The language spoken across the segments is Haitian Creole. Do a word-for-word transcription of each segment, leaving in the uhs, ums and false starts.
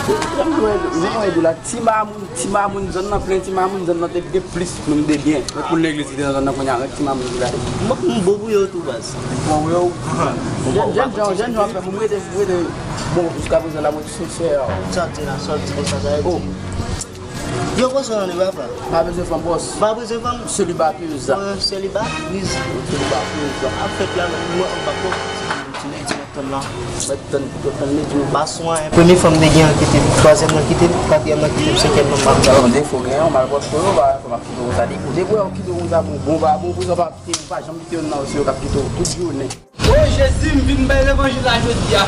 Mwen, mwen, mwen, la, ti mamoun, ti mamoun zòn nan plen, ti mamoun zòn nan te gen plis moun de byen. Men pou legliz ki te nan zòn nan kounye a, ti mamoun ki la. Mwen, m bon pou yo tou, baz. Bon, pou yo. Jèn, jèn jan, jèn jan fè, mwen rete, rete, bon, jiska prezan la, mwen sensè. Sa di la, sa di konsa, sa di. Yo, bòs, nan li, papa. Pa bezwen fanm, bòs. Pa bezwen fanm? Selibatèz. Mwen selibatèz. Selibatèz. Ap fèt la, mwen, m pa ko. Ti nèg, ti nèg tann la. Mèt tann, tann li, di. Ba sou anyen. Premye fanm te gen an kite m, twazyèm nan kite m, katriyèm nan kite m, senkyèm nan m ap. Sa yon defo gen, yon malpwòpte, yo, ba, fanm ap kite w konsa, depi, depi yo kite w konsa, bon, bon, ba, bon, pou sa, pa, pa janm kite youn nan, se yo k ap kite w tout jounen. O Jezi, m vin bay levanjil la jodi a.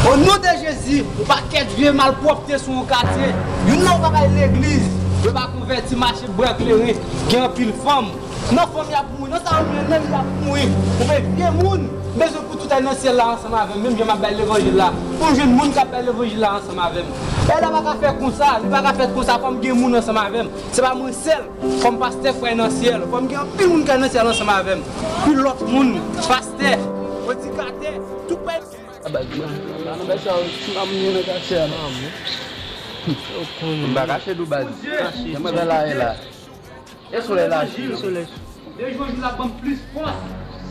O non de Jezi, yon pakèt vye malpwòpte sou yon katye. Youn nan yo pa bay legliz, yo pa konvèti, mache bwè kleren, gen anpil fanm. Nan fanmi ap mouri, nan sa yo menm, nan li ap mouri. Ou vle vye moun, m bezwen pou tout ay nan syèl la ansanm avè m, menm jan m ap bay levanjil la. Pou m jwenn moun k ap bay levanjil la ansanm avè m. Bagay la pa ka fèt konsa, li pa ka fèt konsa, fò m gen moun ansanm avè m. Se pa mwen sèl. Kòm pastè k pral nan syèl, fò m gen anpil moun k al nan syèl ansanm avè m. Pi lòt moun, pastè, predikatè, tout bay. A baz, mwen, nan bagay sa yo, ti mamoun yo nan katye a, non. M pa kache nou, baz. Jan mwen la, la. E solèy la, solèy. De jou an jou, l ap ban m plis fòs.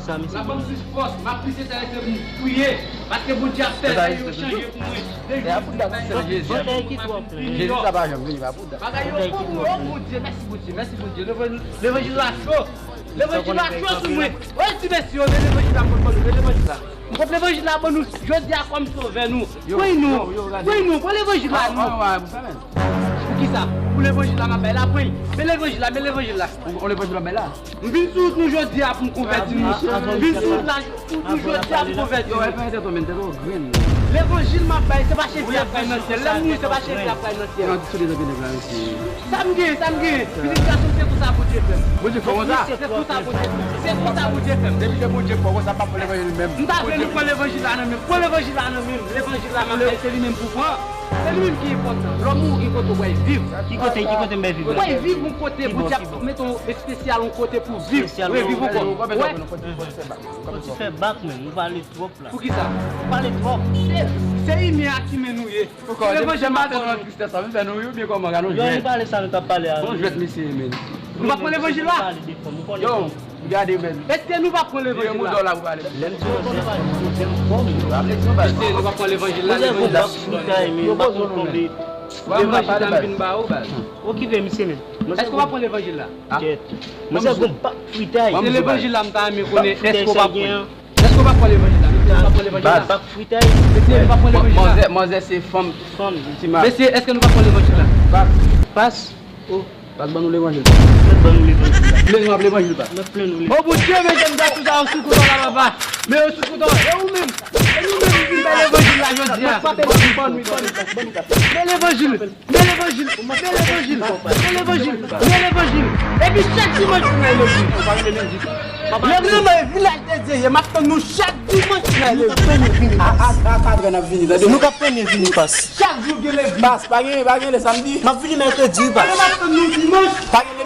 L ap ban m plis fòs. M ap plis enterese pou m priye. Paske Bondye ap fè bagay yo chanje pou mwen. De jou an jou, Jezi sa pa janm vini, pa pou dat. Bagay yo bon pou mwen. O Bondye, mèsi Bondye, mèsi Bondye. Levanjil la cho. Levanjil la cho sou mwen. Oye, ti mesye yo, men levanjil la, mwen, mwen, men levanjil la. M pot levanjil la ban nou jodi a kòm sovè nou. Pran nou. Pran nou. Pran levanjil la, nou. Pou kisa? Pou levanjil la, m ap bay la, pran. Men levanjil la, men levanjil la. On levanjil la, bay la. M vin sou wout nou jodi a pou m konvèti nou. M vin sou wout la, sou nou jodi a pou m konvèti nou. Levanjil m ap bay, se pa chèf ki ap bay nan syèl. Lè m mouri, se pa chèf ki ap bay nan syèl. Sa m gen, sa m gen. Pitit gason, se konsa Bondye fè m. Bondye fè w konsa? Se konsa Bondye fè m. Se konsa Bondye fè m. Depi ke Bondye fè w konsa, pa pran levanjil menm. M ta vle nou pran levanjil la nan men m. Pran levanjil la nan men m. Levanjil la, m ap bay, se li menm pou pran. Se li menm ki enpòtan. Lè w mouri, gen kote w pral viv. Ki kote, ki kote m pral viv la? W pral viv yon kote, Bondye ap mete w espesyal, yon kote pou viv. Espesyal, reviv ankò. Ou wè? Ou fè bak, men. Ou pale twòp la. Pou kisa? Ou pale twòp. Se, se imen a ki men nou ye. Pokò, depi se maten nan tristès la, m fè nou ri oubyen kòman, gade yon jwèt. Yo, nou pale sa nou t ap pale a. Bon jwèt misye ye, men. Nou pa pran levanjil la? Yo, gade, men. Èske nou pa pran levanjil la? Yo, mouda w la pou pale. Lè m di manzè, manzè m fò, men. Èske nou pa pran levanjil la? Manzè gon bak fritay, men, m pa konn konbe. Levanjil la m vin ba ou, baz. Okipe misye, men. Èske w pa pran levanjil la? Manzè gon bak fritay. Se levanjil la m ta renmen konnen, èske w pa pran? Èske w pa pran levanjil la? Mesye, w pa pran levanjil la? Bak fritay. Mesye, w pa pran levanjil la? Manzè, manzè se fanm. Fanm. Ti ma. Mesye, èske nou pa pran levanjil la? Pas. Pas. O. Pas, ban nou levanjil. Mèt ban nou levanjil la. Mèt ban nou levanjil la. Mèt plen nou levanjil. O Bondye, men jèn gason sa yo sou kouta la, papa. Men yo sou kouta. E ou menm? E nou menm ki bay levanjil la jodi a? Ban nou, ban nou, ban nou, ban nou. Men levanjil. Men levanjil, men levanjil, men levanjil, men levanjil. Epi chak dimanch nou nan legliz. Legliz nan vilaj de Dye, m ap tann nou chak dimanch nan legliz. A, a, a kat è n ap vini, tande. Nou k ap premye vini, pas. Chak jou gen legliz. Pas, pa gen, pa gen le samdi. M ap vini mèkredi, pas. M ap tann nou dimanch. Pa gen